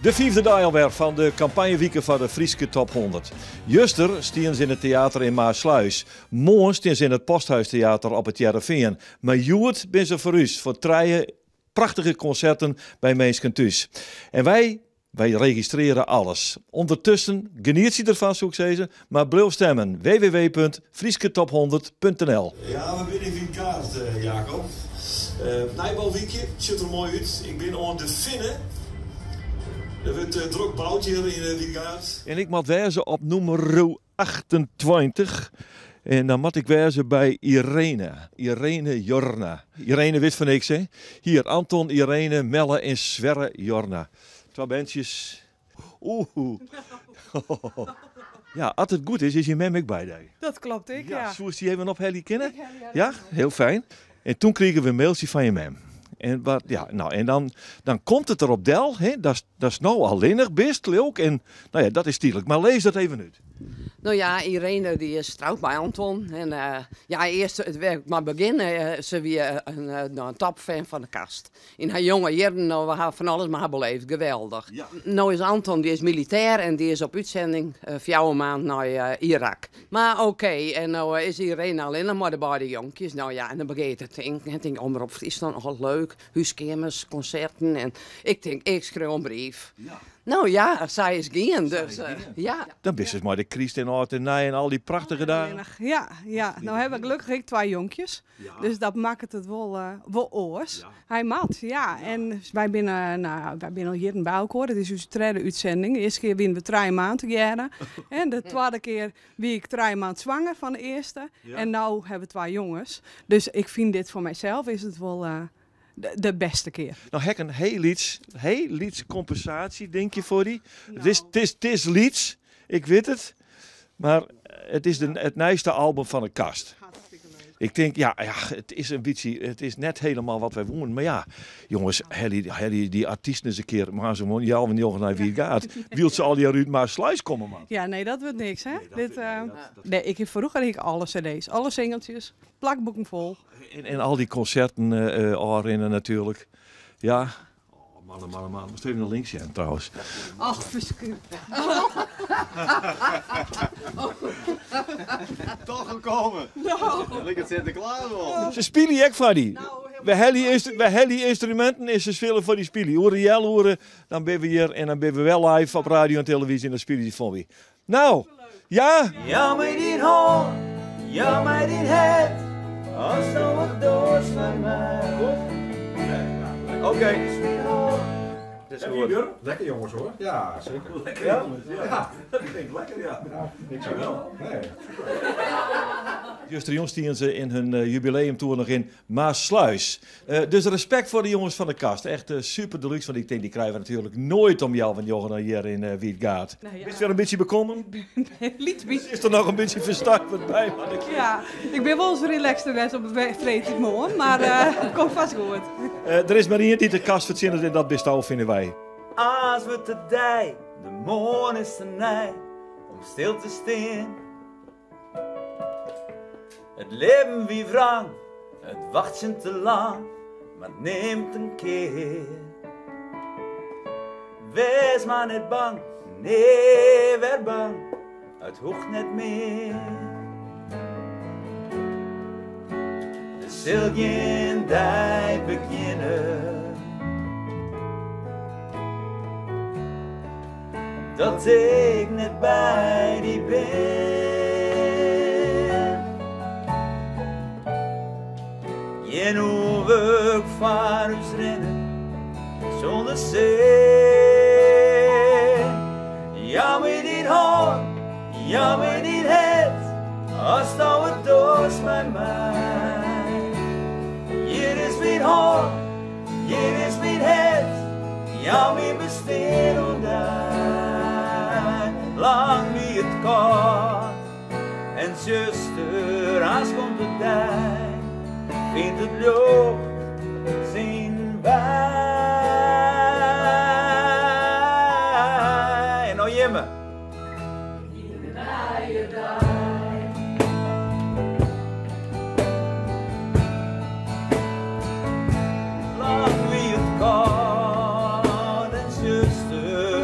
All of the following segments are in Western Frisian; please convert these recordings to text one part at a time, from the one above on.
De fiifde dei alwer fan de kampanjewike foar de Fryske Top 100. Juster stienen se yn it teater yn Maassluis. Moarn stean se yn it Posthuistheater op It Hearrenfean. Mar hjoed binne se foar ús foar trije prachtige konserten by minsken thús. En wy, wy registrearje alles. Undertusken genietsje derfan soe ik sizze, mar bliuw stimmen. www.frysketop100.nl. Ja, we binne yn Wytgaard, Jacob. Nijbouwykje, sjocht der moai út. Ik bin oan de Finne. Der wurdt drok boud hjir yn Wytgaard. En ik moat wêze op nûmer 28. En dan moat ik wêze by Irene. Irene Jorna. Irene wit fan niks, hè? Hier, Anton, Irene, Melle en Sverre Jorna. Twa berntsjes. Oeh. Ja, as it goed is, is jim mem ek by dy. Dat kloppet ek, ja. Soest dy even ophelje kinne? Ja, hiel fijn. En toen krigen we in mailtsje fan je mem. En wat, ja, nou, en dan, dan komt it derop del, hè, datst no allinnich bist, leau ik. En nou ja, dat is tydlik. Mar lês dat even út. No ja, Irene dy is troud mei Anton. En ja, earst it werk mar begjinne, se wie in, no, in topfan fan De Kast. Yn har jonge jierren, no, we ha fan alles mei har beleefd, geweldich. No is Anton, dy is militêr en dy is op útsending 4 maand nei Irak. Mar okee, en no is Irene allinnich mei de beide jonkjes. No ja, en dan begjin je te tinken, en tink Omrop Fryslân, oh leuk, húskeamers, konserten. En ik tink, ik skriuw in brief. No ja, sa is it gien, dus ja. Dan bist dus mei de kryst en âld en nij en al dy prachtige dagen. Ja, ja. No ha we gelokkich ek twa jonkjes. Dus dat makket it wol, wol oars. Hy moat, ja. En wy binne, no, wy binne al jierren by elkoar. Dit is ús tredde útsending. De earste kear wiene we 3 maand tegearre. En de twadde kear wie ik 3 maand swanger fan de earste. En no ha we twa jonges. Dus ik fyn dit foar mysels is it wol de bêste kear. No ha ik in hiel lyts, hiel lyts kompensaasjedinkje foar dy. It is lyts, ik wit it. Mar it is it nijste album fan De Kast. Ik tink, ja, ja, it is in bytsje, it is net hielendal wat wy woenen. Mar ja, jonges, helje dy artysten ris in kear moarns om 8:30 nei Wytgaard. Wylst se allegear út Maassluis komme moatte. Ja, nee, dat wurdt niks, hè? Nee, ik hie froeger hie ik alle cd's, alle singeltsjes, plakboeken fol. En al dy konserten ôfrinne natuerlik. Ja. Oh, man, man, man. Moatst even nei links sjen, trouwens. Och, ferskriklik. Toch gekomen. No. Liket Sinteklaas wol. Se spylje ek foar dy. We helje ynstruminten en se spylje foar dy spylje. Oer in healoere, dan binne we hjir en dan binne we wer live op radio en televyzje en dan spylje se foar wy. No, ja! Jou my dyn hân, jou my dyn hert, asto it doarst mei my. Oké. Dit is goed. Lekker jongens hoor. Ja, zeker. Lekker jongens, ja. Dat klinkt lekker, ja. Niks aan. Nee. Justerjûn stienen se yn hun jubileumtoer noch yn Maassluis. Dus respekt foar de jonges fan De Kast. Echt super deluxe, want ik tink dy krije we natuerlik noait om 8:30 hjir yn Wytgaard. Bist wer in bytsje bekommen? Lyts bytsje. Is der noch in bytsje ferstuiverd by? Ja, ik bin wolris relaxter west op freedtemoarn, mar it komt fêst goed. Der is mar ien dy't De Kast fertsjinnet en dat bisto, fine wy. As wurdt de dei, de moarn is te nij om stil te stean. It libben wie wrang, it wachtsjen te lang, mar it nimt in kear. Wês mar net bang, nee, wer bang, it hoecht net mear. Der sil gjin dei begjinne. Dat ik net by dy bin. Gjin oerwurk foar ús rinne sûnder sin. Jou my dyn hân, jou my dyn hert, asto it doarst mei my. Hjir is myn hân. Hjir is myn hert, jou myn bestean oan dy. Lang wie it kâld en tsjuster, aanst komt de dei, fynt it ljocht syn wei. En no jimme. Lang wie it kâld en tsjuster.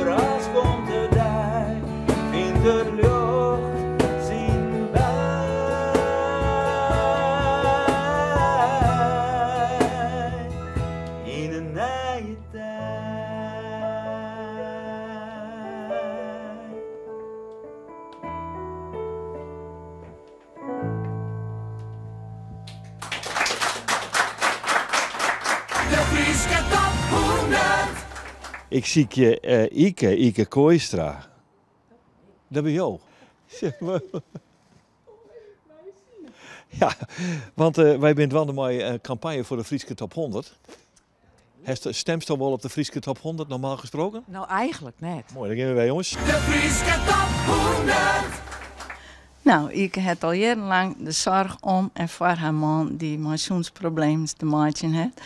Ik sykje Ike, Ike Kooistra. Dat binne jo. Ja, want wy binne dwaande mei in kampanje foar de Fryske Top 100. Stemsto wol op de Fryske Top 100 normaal gesproken? Nou, eigenlijk net. Moai, dan gean we wer jonges. De Fryske Top 100! Nou, Ike hat al jierrenlang de soarch om en foar har man dy't mei sûnensproblemen te meitsjen hat.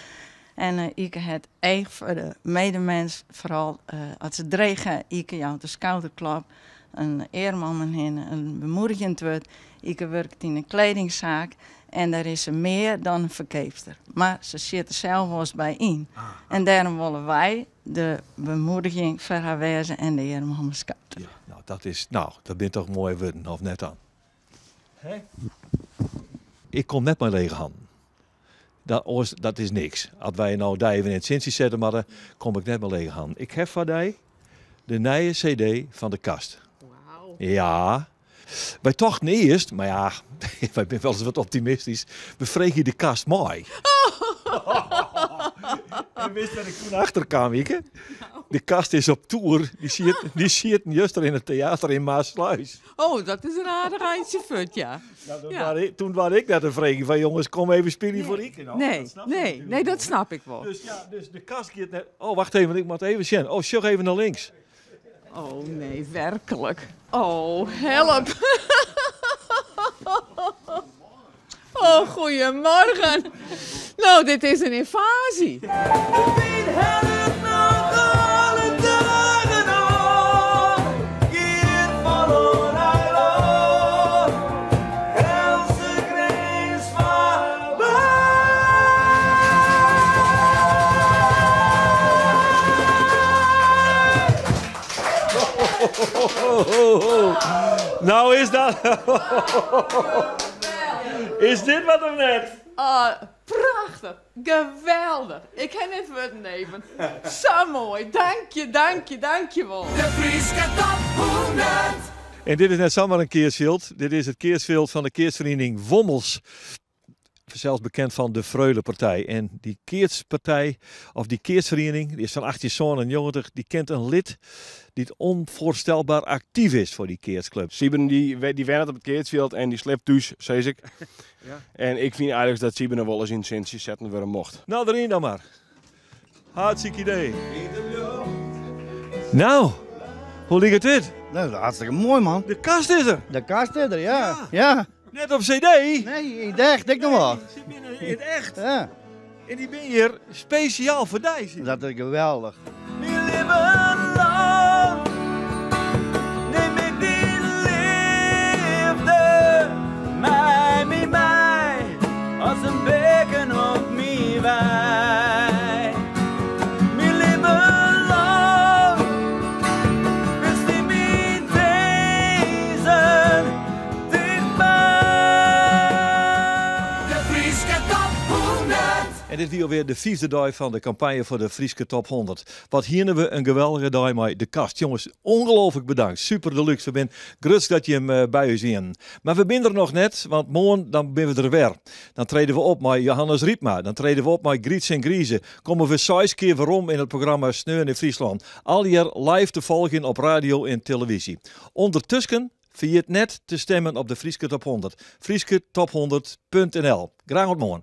En Ike hat each foar de medemens, foaral as se dreech ha. Ike jout in skouderklop, in earm om him hinne, in bemoedigjend wurd. Ike wurket yn in kledingsaak en dêr is se mear dan in ferkeapster. Mar se sjit der sels wolris by yn. En dêrom wolle wy de bemoediging foar har wêze en de earm om 'e skouder. Ja, nou dat is, nou, dat binne toch moaie wurden, of net dan? Hè? Ik kom net mei lege hannen. Dat, oars, dat is niks. As wy no dy even yn it sintsje sette moatte, kom ik net mei lege hannen. Ik ha foar dy de nije CD fan De Kast. Wauw. Ja. Wy tochten earst, mar ja, wy binne wolris wat optimistysk, we freegje De Kast mei. En witst wêr't ik toen achter kaam, Ike? De Kast is op toer. Dy sieten juster yn it teater yn Maassluis. Oh, dat is in aardich eintsje fuort, ja. Nou, toen, ja. ik, toen waard ik net in freegje fan jonges, kom even spylje foar Ike. Nou, nee, nee, nee, dat snap ik wol. Dus ja, dus de Kast giet net. Oh, wacht even, ik moat even sjen. Oh, sjoch even nei links. Oh nee, werklik. Oh, help. Oh, goedemorgen. Nou, dit is in ynvaazje. De wyn hellet noch alle dagen op, giet fan oan eilân, helse grins foarby. Nou is dat. Is dit wat of net? Oh, prachtich. Geweldich. Ik ha net wurden even. Sa moai. Dankje, dankje, dankje wol. De Fryske Top 100! En dit is net samar in keatsfjild. Dit is it keatsfjild fan de keatsferiening Wommels. Fansels bekend fan de Freulepartij. En dy keatspartij, of dy keatsferiening, dy is fan 1897, dy kent in lid dy't onvoorstelbaar aktyf is foar dy keatsklub. Siebren dy, dy wennet op it keatsfjild en dy sliept thús, sis ik. En ik fyn eigenlik dat Siebren wol ris yn it sintsje setten wurde mocht. Nou, deryn dan mar. Hartstikke idee. Nou, hoe liket dit? Nou, hartstikke moai man. De kast is der. De kast is der, ja. Ja. Net op CD? Nee, yn it echt ek noch wol. Se binne yn it echt. Ja. En dy binne hjir spesjaal foar dy. Dat is geweldich. Myn libben lang nim ik dyn leafde mei my mei as in beaken op myn wei. Myn libben lang bist dy myn tinzen tichtby. De Fryske Top 100! En dit wie alwer de fyfde dei fan de kampanje foar de Fryske Top 100. Wat hiene we in geweldige dei mei De Kast. Jonges, ongelooflik bedankt. Super deluxe. We binne grutsk dat jim by ús wienen. Mar we binne der noch net, want moarn dan binne we der wer. Dan trede we op mei Johannes Rypma. Dan trede we op mei Grytse en Grize. Komme we seis kear werom yn it programma Sneon yn Fryslân. Allegear live te folgjen op radio en televyzje. Undertusken ferjit net te stimmen op de Fryske Top 100. Frysketop100.nl. Graach oant moarn.